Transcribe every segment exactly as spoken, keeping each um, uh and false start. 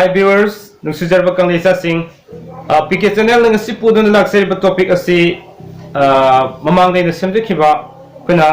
Hi viewers, ꯅꯨꯡꯁꯤꯖꯔꯕ ꯀꯪꯂꯩꯆꯥꯁꯤꯡ, P K ꯆꯦꯅꯦꯜꯅ ꯉꯁꯤ ꯄꯨꯗꯨꯅ ꯂꯥꯛꯆꯔꯤꯕ ꯇꯣꯄꯤꯛ ꯑꯁꯤ, ꯑ, ꯃꯃꯥꯡꯗ ꯑꯩꯅ ꯁꯦꯝꯖꯈꯤꯕ ꯑꯩꯈꯣꯏꯅ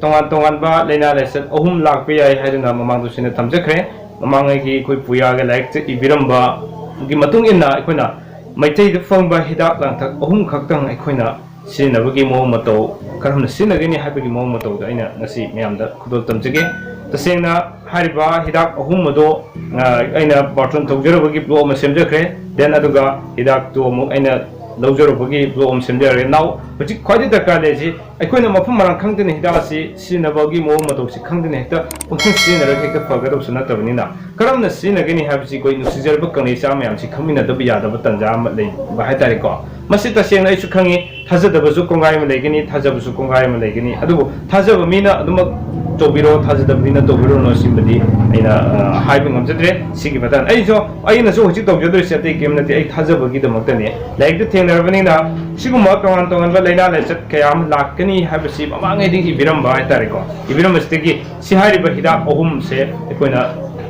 ꯇꯣꯉꯥꯟ ꯇꯣꯉꯥꯟꯕ ꯂꯥꯏꯅꯥ ꯂꯥꯏꯆꯠ ꯑꯍꯨꯝ ꯂꯥꯛꯄ ꯌꯥꯏ ꯍꯥꯏꯗꯨꯅ ꯃꯃꯥꯡꯗꯁꯨ ꯑꯩꯅ ꯊꯝꯖꯈ꯭ꯔꯦ꯫ ꯃꯃꯥꯡꯉꯩꯒꯤ ꯑꯩꯈꯣꯏ ꯄꯨꯌꯥꯒ ꯂꯥꯏꯔꯤꯛꯇ ꯏꯕꯤꯔꯝꯕꯒꯤ ꯃꯇꯨꯡ ꯏꯟꯅ ꯑꯩꯈꯣꯏꯅ ꯃꯩꯇꯩꯗ ꯐꯪꯕ ꯍꯤꯗꯥꯛ ꯂꯥꯡꯊꯛ ꯑꯍꯨꯝ ꯈꯛꯇꯪ ꯑꯩꯈꯣꯏꯅ ꯁꯤꯖꯤꯟꯅꯕꯒꯤ ꯃꯑꯣꯡ ꯃꯇꯧ, ꯀꯔꯝꯅ ꯁꯤꯖꯤꯟꯅꯒꯅꯤ ꯍꯥꯏꯕꯒꯤ ꯃꯑꯣꯡ ꯃꯇꯧꯗ ꯑꯩꯅ ꯉꯁꯤ ꯃꯌꯥꯝꯗ ꯈꯨꯗꯣꯜ ꯇꯝꯖꯒꯦ꯫ ꯇꯁꯦꯡꯅ ꯍꯥꯏꯔꯤꯕ ꯍꯤꯗꯥꯛ ꯑꯍꯨꯝ ꯑꯗꯣ, ꯑ, ꯑꯩꯅ ꯕꯥꯔꯇꯣꯟ ꯇꯧꯖꯔꯨꯕꯒꯤ ꯕ꯭ꯂꯣꯛ ꯑꯃ ꯁꯦꯝꯖꯈ꯭ꯔꯦ꯫ Then ꯑꯗꯨꯒ ꯍꯤꯗꯥꯛꯇꯨ ꯑꯃꯨꯛ ꯑꯩꯅ ꯂꯧꯖꯔꯨꯕꯒꯤ ꯕ꯭ꯂꯣꯛ ꯑꯃ ꯁꯦꯝꯖꯔꯦ꯫ Now ꯍꯧꯖꯤꯛ ꯈ꯭ꯋꯥꯏꯗꯒꯤ ꯗꯔꯀꯥꯔ ꯂꯩꯔꯤꯁꯤ ꯑꯩꯈꯣꯏꯅ ꯃꯐꯝ ꯃꯔꯥꯡ ꯈꯪꯗꯅ ꯍꯤꯗꯥꯛ ꯑꯁꯤ ꯁꯤꯖꯤꯟꯅꯕꯒꯤ ꯃꯑꯣꯡ ꯃꯇꯧꯁꯤ ꯈꯪꯗꯅ ꯍꯦꯛꯇ ꯄꯪꯁꯤꯟ ꯁꯤꯖꯤꯟꯅꯔꯒ ꯍꯦꯛꯇ ꯐꯒꯗꯕꯁꯨ ꯅꯠꯇꯕꯅꯤꯅ, ꯀꯔꯝꯅ ꯁꯤꯖꯤꯟꯅꯒꯅꯤ ꯍꯥꯏꯕꯁꯤ ꯑꯩꯈꯣꯏ ꯅꯨꯡꯁꯤꯖꯔꯕ ꯀꯪꯂꯩꯆꯥ ꯃꯌꯥꯝꯁꯤ ꯈꯪꯃꯤꯟꯅꯗꯕ ꯌꯥꯗꯕ ꯇꯥꯟꯖꯥ ꯑꯃ ꯂꯩꯕ ꯍꯥꯏꯇꯥꯔꯦꯀꯣ꯫ ꯃꯁꯤ ꯇꯁꯦꯡꯅ ꯑꯩꯁꯨ ꯈꯪꯉꯤ, ꯊꯥꯖꯗꯕꯁꯨ ꯀꯣꯡꯒꯥꯏ ꯑꯃ ꯂꯩꯒꯅꯤ, ꯊꯥꯖꯕꯁꯨ ꯀꯣꯡꯒꯥꯏ ꯑꯃ ꯂꯩꯒꯅꯤ꯫ ꯑꯗꯨꯕꯨ ꯊꯥꯖꯕ ꯃꯤꯅ ꯑꯗꯨꯃꯛ ꯇꯧꯕꯤꯔꯣ, ꯊꯥꯖꯗꯕ ꯃꯤꯅ ꯇꯧꯕꯤꯔꯨꯅꯨ, ꯁꯤꯃꯗꯤ ꯑꯩꯅ, ꯑ, ꯍꯥꯏꯕ ꯉꯝꯖꯗ꯭ꯔꯦ꯫ ꯁꯤꯒꯤ ꯃꯇꯥꯡꯗ ꯑꯩꯁꯨ, ꯑꯩꯅꯁꯨ ꯍꯧꯖꯤꯛ ꯇꯧꯖꯗꯣꯏꯁꯦ ꯑꯇꯩ ꯀꯔꯤꯝ ꯅꯠꯇꯦ, ꯑꯩ ꯊꯥꯖꯕꯒꯤꯗꯃꯛꯇꯅꯤ꯫ ꯂꯥꯏꯔꯤꯛꯇ ꯊꯦꯡꯅꯔꯕꯅꯤꯅ ꯁꯤꯒꯨꯝꯕ ꯇꯣꯉꯥꯟ ꯇꯣꯉꯥꯟꯕ ꯂꯥꯏꯅꯥ ꯂꯥꯏꯆꯠ ꯀꯌꯥ ꯑꯃ ꯂꯥꯛꯀꯅꯤ ꯍꯥꯏꯕꯁꯤ ꯃꯃꯥꯡꯉꯩꯗꯒꯤ ꯏꯕꯤꯔꯝꯕ ꯍꯥꯏꯇꯥꯔꯦꯀꯣ꯫ ꯏꯕꯤꯔꯝꯕꯁꯤꯗꯒꯤ ꯁꯤ ꯍꯥꯏꯔꯤꯕ ꯍꯤꯗꯥꯛ ꯑꯍꯨꯝꯁꯦ ꯑꯩꯈꯣꯏꯅ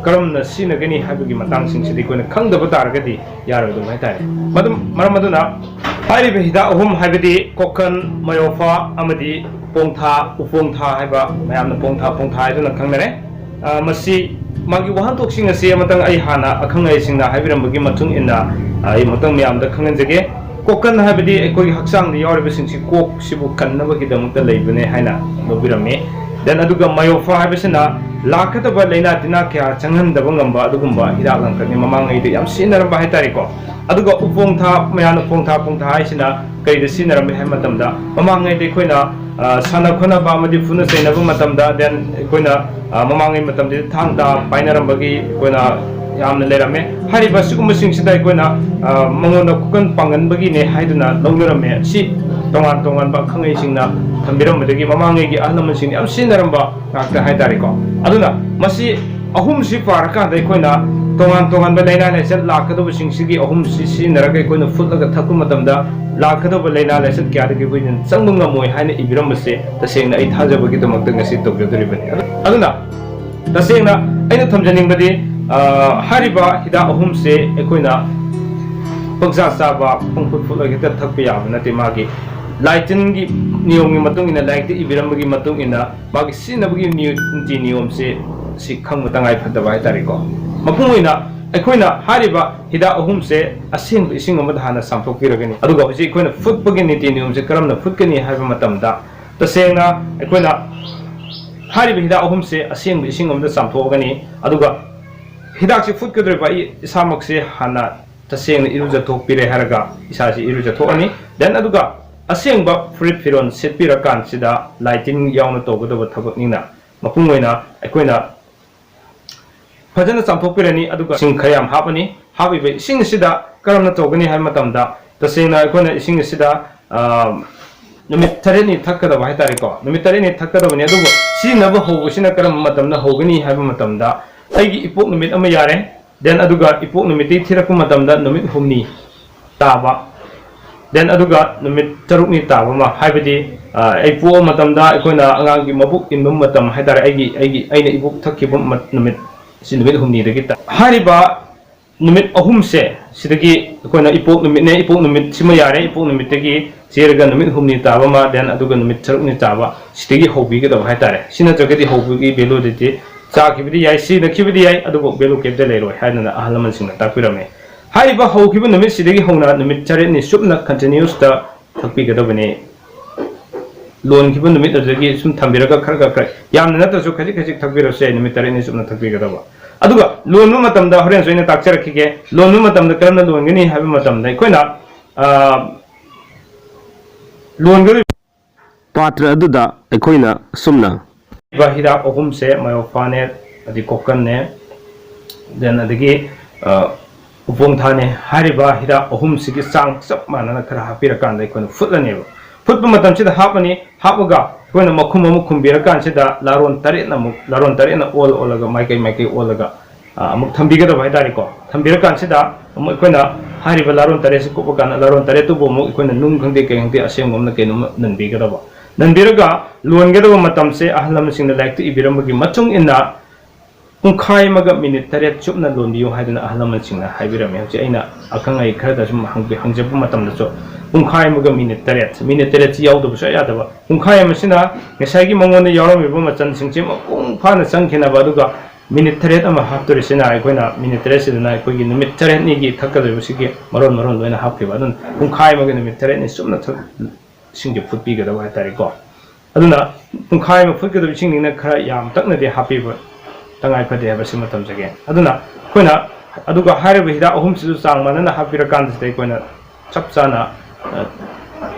ꯀꯔꯝꯅ ꯁꯤꯖꯤꯟꯅꯒꯅꯤ ꯍꯥꯏꯕꯒꯤ ꯃꯇꯥꯡꯁꯤꯡꯁꯤꯗꯤ ꯑꯩꯈꯣꯏꯅ ꯈꯪꯗꯕ ꯇꯥꯔꯒꯗꯤ ꯌꯥꯔꯣꯏꯗꯕ ꯍꯥꯏꯇꯥꯔꯦ꯫ ꯃꯗꯨ, ꯃꯔꯝ ꯑꯗꯨꯅ ꯍꯥꯏꯔꯤꯕ ꯍꯤꯗꯥꯛ ꯑꯍꯨꯝ ꯍꯥꯏꯕꯗꯤ ꯀꯣꯀꯟ, ꯃꯌꯣꯐꯥ ꯑꯃꯗꯤ ꯄꯣꯡꯊꯥ, ꯎꯄꯣꯡꯊꯥ ꯍꯥꯏꯕ, ꯃꯌꯥꯝꯅ ꯄꯣꯡꯊꯥ, ꯄꯣꯡꯊꯥ ꯍꯥꯏꯗꯨꯅ ꯈꯪꯅꯔꯦ꯫ ꯑ, ꯃꯁꯤ, ꯃꯥꯒꯤ ꯋꯥꯍꯟꯊꯣꯛꯁꯤꯡ ꯑꯁꯤ ꯑꯃꯇꯪ ꯑꯩ ꯍꯥꯟꯅ ꯑꯈꯪ ꯑꯍꯩꯁꯤꯡꯅ ꯍꯥꯏꯕꯤꯔꯝꯕꯒꯤ ꯃꯇꯨꯡ ꯏꯟꯅ, ꯑ, ꯑꯩ ꯑꯃꯨꯛꯇꯪ ꯃꯌꯥꯝꯗ ꯈꯪꯍꯟꯖꯒꯦ꯫ ꯀꯣꯀꯟ ꯍꯥꯏꯕꯗꯤ ꯑꯩꯈꯣꯏꯒꯤ ꯍꯛꯆꯥꯡꯗ ꯌꯥꯎꯔꯤꯕꯁꯤꯡꯁꯤ ꯀꯣꯛꯁꯤꯕꯨ ꯀꯟꯅꯕꯒꯤꯗꯃꯛꯇ ꯂꯩꯕꯅꯦ ꯍꯥꯏꯅ ꯂꯧꯕꯤꯔꯝꯃꯤ꯫ Then ꯑꯗꯨꯒ ꯃꯌꯣꯐꯥ ꯍꯥꯏꯕꯁꯤꯅ ꯂꯥꯛꯀꯗꯕ ꯂꯥꯏꯅꯥ ꯇꯤꯟꯅꯥ ꯀꯌꯥ ꯆꯪꯍꯟꯗꯕ ꯉꯝꯕ ꯑꯗꯨꯒꯨꯝꯕ ꯍꯤꯗꯥꯛ ꯂꯥꯡꯊꯛꯅꯤ, ꯃꯃꯥꯡꯉꯩꯗ ꯌꯥꯝ ꯁꯤꯖꯤꯟꯅꯔꯝꯕ ꯍꯥꯏꯇꯥꯔꯦꯀꯣ꯫ ꯑꯗꯨꯒ ꯎꯄꯣꯡꯊꯥ, ꯃꯌꯥꯝꯅ ꯄꯣꯡꯊꯥ, ꯄꯣꯡꯊꯥ ꯍꯥꯏꯁꯤꯅ ꯀꯔꯤꯗ ꯁꯤꯖꯤꯟꯅꯔꯝꯃꯤ ꯍꯥꯏꯕ ꯃꯇꯝꯗ, ꯃꯃꯥꯡꯉꯩꯗ ꯑꯩꯈꯣꯏꯅ, ꯑ, ꯁꯥꯟꯅ ꯈꯣꯠꯅꯕ ꯑꯃꯗꯤ ꯐꯨꯅ ꯆꯩꯅꯕ ꯃꯇꯝꯗ, then ꯑꯩꯈꯣꯏꯅ, ꯑ, ꯃꯃꯥꯡꯉꯩ ꯃꯇꯝꯗꯗꯤ ꯊꯥꯡ ꯇꯥ ꯄꯥꯏꯅꯔꯝꯕꯒꯤ ꯑꯩꯈꯣꯏꯅ ꯌꯥꯝꯅ ꯂꯩꯔꯝꯃꯦ꯫ ꯍꯥꯏꯔꯤꯕ ꯑꯁꯤꯒꯨꯝꯕꯁꯤꯡꯁꯤꯗ ꯑꯩꯈꯣꯏꯅ, ꯑ, ꯃꯉꯣꯟꯗ ꯀꯣꯀꯟ ꯄꯥꯡꯒꯟꯕꯒꯤꯅꯦ ꯍꯥꯏꯗꯨꯅ ꯂꯧꯅꯔꯝꯃꯦ꯫ ꯁꯤ ꯇꯣꯉꯥꯟ ꯇꯣꯉꯥꯟꯕ ꯑꯈꯪ ꯑꯍꯩꯁꯤꯡꯅ ꯊꯝꯕꯤꯔꯝꯕꯗꯒꯤ ꯃꯃꯥꯡꯉꯩꯒꯤ ꯑꯍꯜ ꯂꯃꯟꯁꯤꯡꯅ ꯌꯥꯝ ꯁꯤꯖꯤꯟꯅꯔꯝꯕ ꯉꯥꯛꯇ ꯍꯥꯏꯇꯥꯔꯦꯀꯣ꯫ ꯑꯗꯨꯅ ꯃꯁꯤ ꯑꯍꯨꯝꯁꯤ ꯄꯥꯔꯀꯥꯟꯗ ꯑꯩꯈꯣꯏꯅ ꯇꯣꯉꯥꯟ ꯇꯣꯉꯥꯟꯕ ꯂꯥꯏꯅꯥ ꯂꯥꯏꯆꯠ ꯂꯥꯛꯀꯗꯧꯕꯁꯤꯡꯁꯤꯒꯤ ꯑꯍꯨꯝꯁꯤ ꯁꯤꯖꯤꯟꯅꯔꯒ ꯑꯩꯈꯣꯏꯅ ꯐꯨꯠꯂꯒ ꯊꯛꯄ ꯃꯇꯝꯗ ꯂꯥꯛꯀꯗꯧꯕ ꯂꯥꯏꯅꯥ ꯂꯥꯏꯆꯠ ꯀꯌꯥꯗꯒꯤ ꯑꯩꯈꯣꯏꯅ ꯆꯪꯕ ꯉꯝꯃꯣꯏ ꯍꯥꯏꯅ ꯏꯕꯤꯔꯝꯕꯁꯦ ꯇꯁꯦꯡꯅ ꯑꯩ ꯊꯥꯖꯕꯒꯤꯗꯃꯛꯇ ꯉꯁꯤ ꯇꯧꯖꯗꯣꯔꯤꯕꯅꯤ꯫ ꯑꯗꯨꯅ ꯇꯁꯦꯡꯅ ꯑꯩꯅ ꯊꯝꯖꯅꯤꯡꯕꯗꯤ ꯍꯥꯏꯔꯤꯕ ꯍꯤꯗꯥꯛ ꯑꯍꯨꯝꯁꯦ ꯑꯩꯈꯣꯏꯅ ꯄꯪꯆꯥ ꯆꯥꯕ, ꯄꯪꯐꯨꯠ ꯐꯨꯠꯂꯒ ꯍꯦꯛꯇ ꯊꯛꯄ ꯌꯥꯕ ꯅꯠꯇꯦ꯫ ꯃꯥꯒꯤ ꯂꯥꯏꯇꯤꯟꯒꯤ ꯅꯤꯌꯣꯝꯒꯤ ꯃꯇꯨꯡ ꯏꯟꯅ, ꯂꯥꯏꯔꯤꯛꯇ ꯏꯕꯤꯔꯝꯕꯒꯤ ꯃꯇꯨꯡ ꯏꯟꯅ, ꯃꯥꯒꯤ ꯁꯤꯖꯤꯟꯅꯕꯒꯤ ꯅꯤꯌꯣ- ꯅꯤꯇꯤ ꯅꯤꯌꯣꯝꯁꯦ ꯁꯤ ꯈꯪꯕ ꯇꯉꯥꯏ ꯐꯗꯕ ꯍꯥꯏꯇꯥꯔꯦꯀꯣ꯫ ꯃꯄꯨꯡ ꯑꯣꯏꯅ ꯑꯩꯈꯣꯏꯅ ꯍꯥꯏꯔꯤꯕ ꯍꯤꯗꯥꯛ ꯑꯍꯨꯝꯁꯦ ꯑꯁꯦꯡꯕ ꯏꯁꯤꯡ ꯑꯃꯗ ꯍꯥꯟꯅ ꯆꯥꯝꯊꯣꯛꯄꯤꯔꯒꯅꯤ꯫ ꯑꯗꯨꯒ ꯍꯧꯖꯤꯛ ꯑꯩꯈꯣꯏꯅ ꯐꯨꯠꯄꯒꯤ ꯅꯤꯇꯤ ꯅꯤꯌꯣꯝꯁꯦ ꯀꯔꯝꯅ ꯐꯨꯠꯀꯅꯤ ꯍꯥꯏꯕ ꯃꯇꯝꯗ, ꯇꯁꯦꯡꯅ ꯑꯩꯈꯣꯏꯅ ꯍꯥꯏꯔꯤꯕ ꯍꯤꯗꯥꯛ ꯑꯍꯨꯝꯁꯦ ꯑꯁꯦꯡꯕ ꯏꯁꯤꯡ ꯑꯃꯗ ꯆꯥꯝꯊꯣꯛꯑꯒꯅꯤ꯫ ꯑꯗꯨꯒ ꯍꯤꯗꯥꯛꯁꯦ ꯐꯨꯠꯀꯗꯧꯔꯤꯕ ꯑꯩ ꯏꯁꯥꯃꯛꯁꯦ ꯍꯥꯟꯅ ꯇꯁꯦꯡꯅ ꯏꯔꯨꯖꯊꯣꯛꯄꯤꯔꯦ ꯍꯥꯏꯔꯒ ꯏꯁꯥꯁꯦ ꯏꯔꯨꯖꯊꯣꯛꯑꯅꯤ꯫ Then ꯑꯗꯨꯒ ꯑꯁꯦꯡꯕ ꯐꯨꯔꯤꯠ ꯐꯤꯔꯣꯜ ꯁꯦꯠꯄꯤꯔꯀꯥꯟꯁꯤꯗ, ꯂꯥꯏꯇꯤꯟ ꯌꯥꯎꯅ ꯇꯧꯒꯗꯕ ꯊꯕꯛꯅꯤꯅ, ꯃꯄꯨꯡ ꯑꯣꯏꯅ ꯑꯩꯈꯣꯏꯅ ꯐꯖꯅ ꯆꯥꯝꯊꯣꯛꯄꯤꯔꯅꯤ꯫ ꯑꯗꯨꯒ ꯏꯁꯤꯡ ꯈꯔ ꯌꯥꯝ ꯍꯥꯞꯄꯅꯤ꯫ ꯍꯥꯞꯄꯤꯕ ꯏꯁꯤꯡ ꯑꯁꯤꯗ ꯀꯔꯝꯅ ꯇꯧꯒꯅꯤ ꯍꯥꯏꯕ ꯃꯇꯝꯗ, ꯇꯁꯦꯡꯅ ꯑꯩꯈꯣꯏꯅ ꯏꯁꯤꯡ ꯑꯁꯤꯗ, ꯑ, ꯅꯨꯃꯤꯠ ꯇꯔꯦꯠꯅꯤ ꯊꯛꯀꯗꯕ ꯍꯥꯏꯇꯥꯔꯦꯀꯣ꯫ ꯅꯨꯃꯤꯠ ꯇꯔꯦꯠꯅꯤ ꯊꯛꯀꯗꯕꯅꯤ꯫ ꯑꯗꯨꯕꯨ ꯁꯤꯖꯤꯟꯅꯕ ꯍꯧꯕꯁꯤꯅ ꯀꯔꯝꯕ ꯃꯇꯝꯗ ꯍꯧꯒꯅꯤ ꯍꯥꯏꯕ ꯃꯇꯝꯗ, ꯑꯩꯒꯤ ꯏꯄꯣꯛ ꯅꯨꯃꯤꯠ ꯑꯃ ꯌꯥꯔꯦ, then ꯑꯗꯨꯒ ꯏꯄꯣꯛ ꯅꯨꯃꯤꯠꯇꯒꯤ ꯊꯤꯔꯛꯄ ꯃꯇꯝꯗ ꯅꯨꯃꯤꯠ ꯍꯨꯝꯅꯤ ꯇꯥꯕ, then ꯑꯗꯨꯒ ꯅꯨꯃꯤꯠ ꯇꯔꯨꯛꯅꯤ ꯇꯥꯕ ꯑꯃ, ꯍꯥꯏꯕꯗꯤ, ꯑ, ꯑꯩ ꯄꯣꯛꯄ ꯃꯇꯝꯗ ꯑꯩꯈꯣꯏꯅ ꯑꯉꯥꯡꯒꯤ ꯃꯕꯨꯛ ꯏꯟꯕ ꯃꯇꯝ ꯍꯥꯏꯇꯥꯔꯦ, ꯑꯩꯒꯤ, ꯑꯩꯒꯤ, ꯑꯩꯅ ꯏꯕꯨꯛ ꯊꯛꯈꯤꯕ ꯃ-, ꯅꯨꯃꯤꯠ, ꯁꯤ ꯅꯨꯃꯤꯠ ꯍꯨꯝꯅꯤꯗꯒꯤ ꯇꯥ-, ꯍꯥꯏꯔꯤꯕ ꯅꯨꯃꯤꯠ ꯑꯍꯨꯝꯁꯦ, ꯁꯤꯗꯒꯤ ꯑꯩꯈꯣꯏꯅ ꯏꯄꯣꯛ ꯅꯨꯃꯤꯠꯅꯦ, ꯏꯄꯣꯛ ꯅꯨꯃꯤꯠꯁꯤꯃ ꯌꯥꯔꯦ, ꯏꯄꯣꯛ ꯅꯨꯃꯤꯠꯇꯒꯤ ꯆꯦꯔꯒ ꯅꯨꯃꯤꯠ ꯍꯨꯝꯅꯤ ꯇꯥꯕ ꯑꯃ, then ꯑꯗꯨꯒ ꯅꯨꯃꯤꯠ ꯇꯔꯨꯛꯅꯤ ꯇꯥꯕ, ꯁꯤꯗꯒꯤ ꯍꯧꯕꯤꯒꯗꯕ ꯍꯥꯏꯇꯥꯔꯦ꯫ ꯁꯤ ꯅꯠꯇ꯭ꯔꯒꯗꯤ ꯍꯧꯕꯒꯤ validity ꯆꯥꯈꯤꯕꯗꯤ ꯌꯥꯏ, ꯁꯤꯖꯤꯟꯅꯈꯤꯕꯗꯤ ꯌꯥꯏ, ꯑꯗꯨꯕꯨ value ꯀꯩꯝꯇ ꯂꯩꯔꯣꯏ ꯍꯥꯏꯗꯅ ꯑꯍꯜ ꯂꯃꯟꯁꯤꯡꯅ ꯇꯥꯛꯄꯤꯔꯝꯃꯦ꯫ ꯍꯥꯏꯔꯤꯕ ꯍꯧꯈꯤꯕ ꯅꯨꯃꯤꯠꯁꯤꯗꯒꯤ ꯍꯧꯅ ꯅꯨꯃꯤꯠ ꯇꯔꯦꯠꯅꯤ ꯆꯨꯞꯅ continuous ꯇ ꯊꯛꯄꯤꯒꯗꯕꯅꯤ꯫ ꯂꯣꯟꯈꯤꯕ ꯅꯨꯃꯤꯠ ꯑꯗꯨꯗꯒꯤ ꯁꯨꯝ ꯊꯝꯕꯤꯔꯒ ꯈꯔ ꯈꯔ ꯈꯔ, ꯌꯥꯝꯅ ꯅꯠꯇ꯭ꯔꯁꯨ ꯈꯖꯤꯛ ꯈꯖꯤꯛ ꯊꯛꯄꯤꯔꯁꯨ ꯌꯥꯏ, ꯅꯨꯃꯤꯠ ꯇꯔꯦꯠꯅꯤ ꯆꯨꯞꯅ ꯊꯛꯄꯤꯒꯗꯕ꯫ ꯑꯗꯨꯒ ꯂꯣꯟꯕ ꯃꯇꯝꯗ ꯍꯣꯔꯦꯟꯁꯨ ꯑꯩꯅ ꯇꯥꯛꯆꯔꯛꯈꯤꯒꯦ, ꯂꯣꯟꯕ ꯃꯇꯝꯗ ꯀꯔꯝꯅ ꯂꯣꯟꯒꯅꯤ ꯍꯥꯏꯕ ꯃꯇꯝꯗ ꯑꯩꯈꯣꯏꯅ, ꯑ, ꯂꯣꯟꯒꯗꯧꯔꯤꯕ ꯄꯥꯇ꯭ꯔ ꯑꯗꯨꯗ ꯑꯩꯈꯣꯏꯅ ꯑꯁꯨꯝꯅ ꯍꯤꯗꯥꯛ ꯑꯍꯨꯝꯁꯦ, ꯃꯥꯏꯑꯣꯐꯥꯅꯦ, ꯑꯗꯩ ꯀꯣꯀꯟꯅꯦ, then ꯑꯗꯒꯤ, ꯑ, ꯎꯄꯣꯡ ꯊꯥꯅꯦ꯫ ꯍꯥꯏꯔꯤꯕ ꯍꯤꯗꯥꯛ ꯑꯍꯨꯝꯁꯤꯒꯤ ꯆꯥꯡ ꯆꯞ ꯃꯥꯟꯅꯅ ꯈꯔ ꯍꯥꯞꯄꯤꯔꯀꯥꯟꯗ ꯑꯩꯈꯣꯏꯅ ꯐꯨꯠꯂꯅꯦꯕ꯫ ꯐꯨꯠꯄ ꯃꯇꯝꯁꯤꯗ ꯍꯥꯞꯄꯅꯤ, ꯍꯥꯞꯄꯒ ꯑꯩꯈꯣꯏꯅ ꯃꯈꯨꯝ ꯑꯃꯨꯛ ꯈꯨꯝꯕꯤꯔꯀꯥꯟꯁꯤꯗ ꯂꯥꯔꯣꯟ ꯇꯔꯦꯠꯅ ꯑꯃꯨꯛ, ꯂꯥꯔꯣꯟ ꯇꯔꯦꯠꯅ ꯑꯣꯜ ꯑꯣꯜꯂꯒ ꯃꯥꯏꯀꯩ ꯃꯥꯏꯀꯩ ꯑꯣꯜꯂꯒ, ꯑ, ꯑꯃꯨꯛ ꯊꯝꯕꯤꯒꯗꯕ ꯍꯥꯏꯇꯥꯔꯦꯀꯣ꯫ ꯊꯝꯕꯤꯔꯀꯥꯟꯁꯤꯗ ꯑꯃꯨꯛ ꯑꯩꯈꯣꯏꯅ ꯍꯥꯏꯔꯤꯕ ꯂꯥꯔꯣꯟ ꯇꯔꯦꯠꯁꯤ ꯀꯨꯞꯄꯀꯥꯟꯗ ꯂꯥꯔꯣꯟ ꯇꯔꯦꯠꯇꯨꯕꯨ ꯑꯃꯨꯛ ꯑꯩꯈꯣꯏꯅ ꯅꯨꯡ ꯈꯪꯗꯦ ꯀꯩ ꯈꯪꯗꯦ ꯑꯁꯦꯡꯕ ꯑꯃꯅ ꯀꯩꯅꯣꯝꯃ ꯅꯟꯕꯤꯒꯗꯕ꯫ ꯅꯟꯕꯤꯔꯒ ꯂꯣꯟꯒꯗꯕ ꯃꯇꯝꯁꯦ ꯑꯍꯜ ꯂꯃꯟꯁꯤꯡꯅ ꯂꯥꯏꯔꯤꯛꯇ ꯏꯕꯤꯔꯝꯕꯒꯤ ꯃꯇꯨꯡ ꯏꯟꯅ ꯄꯨꯡꯈꯥꯏ ꯑꯃꯒ ꯃꯤꯅꯤꯠ ꯇꯔꯦꯠ ꯆꯨꯞꯅ ꯂꯣꯟꯕꯤꯌꯨ ꯍꯥꯏꯗꯨꯅ ꯑꯍꯜ ꯂꯃꯟꯁꯤꯡꯅ ꯍꯥꯏꯕꯤꯔꯝꯃꯤ꯫ ꯍꯧꯖꯤꯛ ꯑꯩꯅ ꯑꯈꯪ ꯑꯍꯩ ꯈꯔꯗ ꯁꯨꯝ ꯍꯪꯕꯤ-, ꯍꯪꯖꯕ ꯃꯇꯝꯗꯁꯨ ꯄꯨꯡꯈꯥꯏ ꯑꯃꯒ ꯃꯤꯅꯤꯠ ꯇꯔꯦꯠ, ꯃꯤꯅꯤꯠ ꯇꯔꯦꯠꯁꯤ ꯌꯥꯎꯗꯕ ꯁꯨꯡꯌꯥ ꯌꯥꯗꯕ꯫ ꯄꯨꯡꯈꯥꯏ ꯑꯃꯁꯤꯅ ꯉꯁꯥꯏꯒꯤ ꯃꯉꯣꯟꯗ ꯌꯥꯎꯔꯝꯃꯤꯕ ꯃꯆꯜꯁꯤꯡꯁꯤ ꯃꯄꯨꯡ ꯐꯥꯅ ꯆꯪꯈꯤꯅꯕ, ꯑꯗꯨꯒ ꯃꯤꯅꯤꯠ ꯇꯔꯦꯠ ꯑꯃ ꯍꯥꯞꯇꯣꯔꯤꯁꯤꯅ ꯑꯩꯈꯣꯏꯅ ꯃꯤꯅꯤꯠ ꯇꯔꯦꯠꯁꯤꯗꯅ ꯑꯩꯈꯣꯏꯒꯤ ꯅꯨꯃꯤꯠ ꯇꯔꯦꯠꯅꯤꯒꯤ ꯊꯛꯀꯗꯧꯔꯤꯕ ꯁꯤꯒꯤ ꯃꯔꯣꯟ ꯃꯔꯣꯟ ꯂꯣꯏꯅ ꯍꯥꯞꯈꯤꯕ꯫ ꯑꯗꯨꯅ ꯄꯨꯡꯈꯥꯏ ꯑꯃꯒ ꯅꯨꯃꯤꯠ ꯇꯔꯦꯠꯅꯤ ꯆꯨꯞꯅ ꯊꯛ-, ꯏꯁꯤꯡꯁꯦ ꯐꯨꯠꯄꯤꯒꯗꯕ ꯍꯥꯏꯇꯥꯔꯦꯀꯣ꯫ ꯑꯗꯨꯅ ꯄꯨꯡꯈꯥꯏ ꯑꯃ ꯐꯨꯠꯀꯗꯕ ꯏꯁꯤꯡꯅꯤꯅ ꯈꯔ ꯌꯥꯝ ꯇꯛꯅꯗꯤ ꯍꯥꯞꯄꯤꯕ ꯇꯉꯥꯏ ꯐꯗꯦ ꯍꯥꯏꯕꯁꯤꯃ ꯊꯝꯖꯒꯦ꯫ ꯑꯗꯨꯅ ꯑꯩꯈꯣꯏꯅ, ꯑꯗꯨꯒ ꯍꯥꯏꯔꯤꯕ ꯍꯤꯗꯥꯛ ꯑꯍꯨꯝꯁꯤꯁꯨ ꯆꯥꯡ ꯃꯥꯟꯅꯅ ꯍꯥꯞꯄꯤꯔꯀꯥꯟꯁꯤꯗ ꯑꯩꯈꯣꯏꯅ ꯆꯞ ꯆꯥꯅ, ꯑ,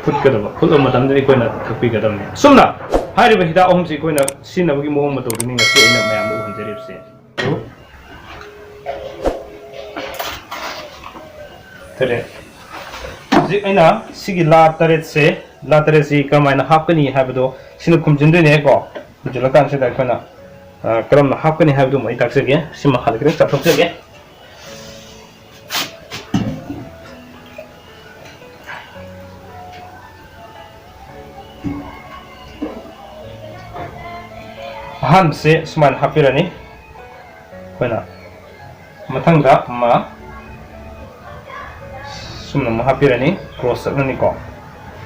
ꯐꯨꯠꯀꯗꯕ, ꯐꯨꯠꯂꯕ ꯃꯇꯝꯗꯗꯤ ꯑꯩꯈꯣꯏꯅ ꯊꯛꯄꯤꯒꯗꯕꯅꯤ꯫ ꯑꯁꯨꯝꯅ ꯍꯥꯏꯔꯤꯕ ꯍꯤꯗꯥꯛ ꯑꯍꯨꯝꯁꯤ ꯑꯩꯈꯣꯏꯅ ꯁꯤꯖꯤꯟꯅꯕꯒꯤ ꯃꯑꯣꯡ ꯃꯇꯧꯗꯨꯅꯤ ꯉꯁꯤ ꯑꯩꯅ ꯃꯌꯥꯝꯗ ꯎꯍꯟꯖꯔꯤꯕꯁꯦ꯫ ꯇꯔꯦꯠ꯫ ꯍꯧꯖꯤꯛ ꯑꯩꯅ ꯁꯤꯒꯤ ꯂꯥ ꯇꯔꯦꯠꯁꯦ, ꯂꯥ ꯇꯔꯦꯠꯁꯤ ꯀꯔꯝꯍꯥꯏꯅ ꯍꯥꯞꯀꯅꯤ ꯍꯥꯏꯕꯗꯣ ꯁꯤꯅ ꯈꯨꯝꯖꯤꯟꯗꯣꯏꯅꯦꯀꯣ꯫ ꯈꯨꯝꯖꯤꯜꯂꯀꯥꯟꯁꯤꯗ ꯑꯩꯈꯣꯏꯅ, ꯑ, ꯀꯔꯝꯅ ꯍꯥꯞꯀꯅꯤ ꯍꯥꯏꯕꯗꯨꯃ ꯑꯩ ꯇꯥꯛꯆꯒꯦ꯫ ꯁꯤꯃ ꯍꯥꯟꯅ ꯈꯤꯇꯪ ꯆꯥꯊꯣꯛꯆꯒꯦ꯫ ꯑꯍꯥꯟꯕꯁꯦ ꯁꯨꯃꯥꯏꯅ ꯍꯥꯞꯄꯤꯔꯅꯤ꯫ ꯑꯩꯈꯣꯏꯅ ꯃꯊꯪꯗ ꯑꯃ ꯁꯨꯝꯅ ꯑꯃꯨꯛ ꯍꯥꯞꯄꯤꯔꯅꯤ, ꯀ꯭ꯔꯣꯁ ꯆꯠꯂꯅꯤꯀꯣ,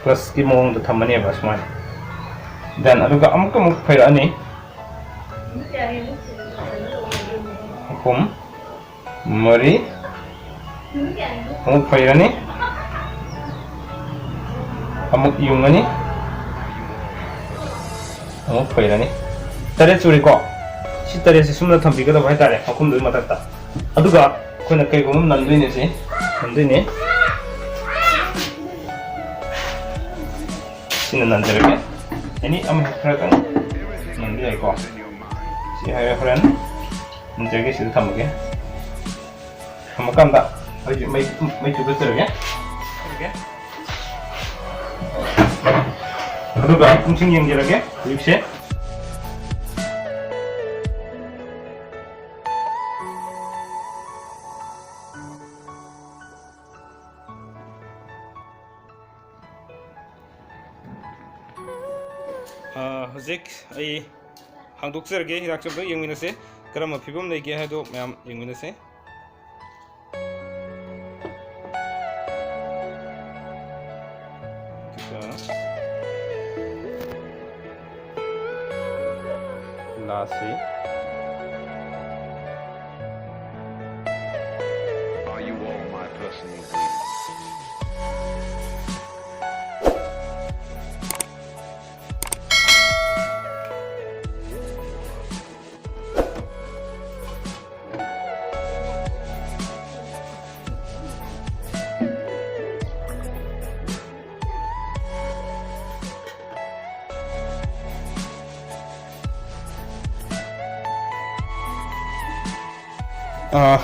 ꯄ꯭ꯂꯁꯀꯤ ꯃꯑꯣꯡꯗ ꯊꯝꯃꯅꯦꯕ ꯁꯨꯃꯥꯏꯅ꯫ ꯗꯦꯟ ꯑꯗꯨꯒ ꯑꯃꯨꯛꯀ ꯑꯃꯨꯛ ꯐꯩꯔꯛꯑꯅꯤ, ꯑꯍꯨꯝ, ꯃꯔꯤ, ꯑꯃꯨꯛ ꯐꯩꯔꯅꯤ, ꯑꯃꯨꯛ ꯌꯨꯡꯉꯅꯤ, ꯑꯃꯨꯛ ꯐꯩꯔꯅꯤ꯫ ꯇꯔꯦꯠ ꯁꯨꯔꯦꯀꯣ꯫ ꯁꯤ ꯇꯔꯦꯠꯁꯦ ꯁꯨꯝꯅ ꯊꯝꯕꯤꯒꯗꯕ ꯍꯥꯏꯇꯥꯔꯦ, ꯃꯈꯨꯝꯗꯨꯒꯤ ꯃꯊꯛꯇ꯫ ꯑꯗꯨꯒ ꯑꯩꯈꯣꯏꯅ ꯀꯩꯒꯨꯝꯕ ꯑꯃ ꯅꯟꯗꯣꯏꯅꯦ ꯁꯤ, ꯅꯟꯗꯣꯏꯅꯦ꯫ ꯁꯤꯅ ꯅꯟꯖꯔꯒꯦ꯫ ꯑꯦꯅꯤ ꯑꯃ ꯍꯦꯛ ꯈꯔ ꯈꯪ ꯅꯟꯕ ꯌꯥꯏꯀꯣ꯫ ꯁꯤ ꯍꯥꯏꯔꯦ, ꯍꯣꯔꯦꯟ ꯅꯟꯖꯔꯒꯦ, ꯁꯤꯗ ꯊꯝꯃꯒꯦ꯫ ꯊꯝꯃꯀꯥꯟꯗ ꯑꯩꯁꯦ ꯃꯩ, ꯃꯩ ꯊꯨꯒꯠꯆꯔꯒꯦ꯫ ꯑꯗꯨꯒ ꯄꯨꯡꯁꯤꯡ ꯌꯦꯡꯖꯔꯒꯦ ꯍꯧꯖꯤꯛꯁꯦ꯫ ꯑ, ꯍꯧꯖꯤꯛ ꯑꯩ ꯍꯥꯡꯗꯣꯛꯆꯔꯒꯦ, ꯍꯤꯗꯥꯛꯁꯦ ꯑꯝꯇ ꯌꯦꯡꯃꯤꯟꯅꯁꯦ꯫ ꯀꯔꯝꯕ ꯐꯤꯕꯝ ꯂꯩꯒꯦ ꯍꯥꯏꯗꯣ ꯃꯌꯥꯝ ꯌꯦꯡꯃꯤꯟꯅꯁꯦ꯫ ꯑꯗꯨꯒ ꯂꯥꯁꯁꯤ꯫ Are you all my personal greetings? ꯑꯥ,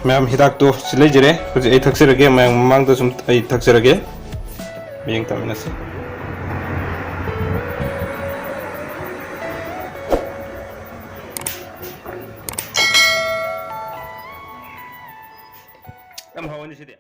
ꯃꯌꯥꯝ, ꯍꯤꯗꯥꯛꯇꯣ ꯁꯤ ꯂꯩꯖꯔꯦ꯫ ꯍꯧꯖꯤꯛ ꯑꯩ ꯊꯛꯆꯔꯒꯦ, ꯃꯌꯥꯝ ꯃꯃꯥꯡꯗ ꯁꯨꯝ ꯑꯩ ꯊꯛꯆꯔꯒꯦ꯫ ꯃꯌꯦꯡ ꯇꯥꯃꯤꯟꯅꯁꯤ꯫ ꯌꯥꯝ ꯍꯥꯎꯋꯅꯤ ꯁꯤꯗꯤ꯫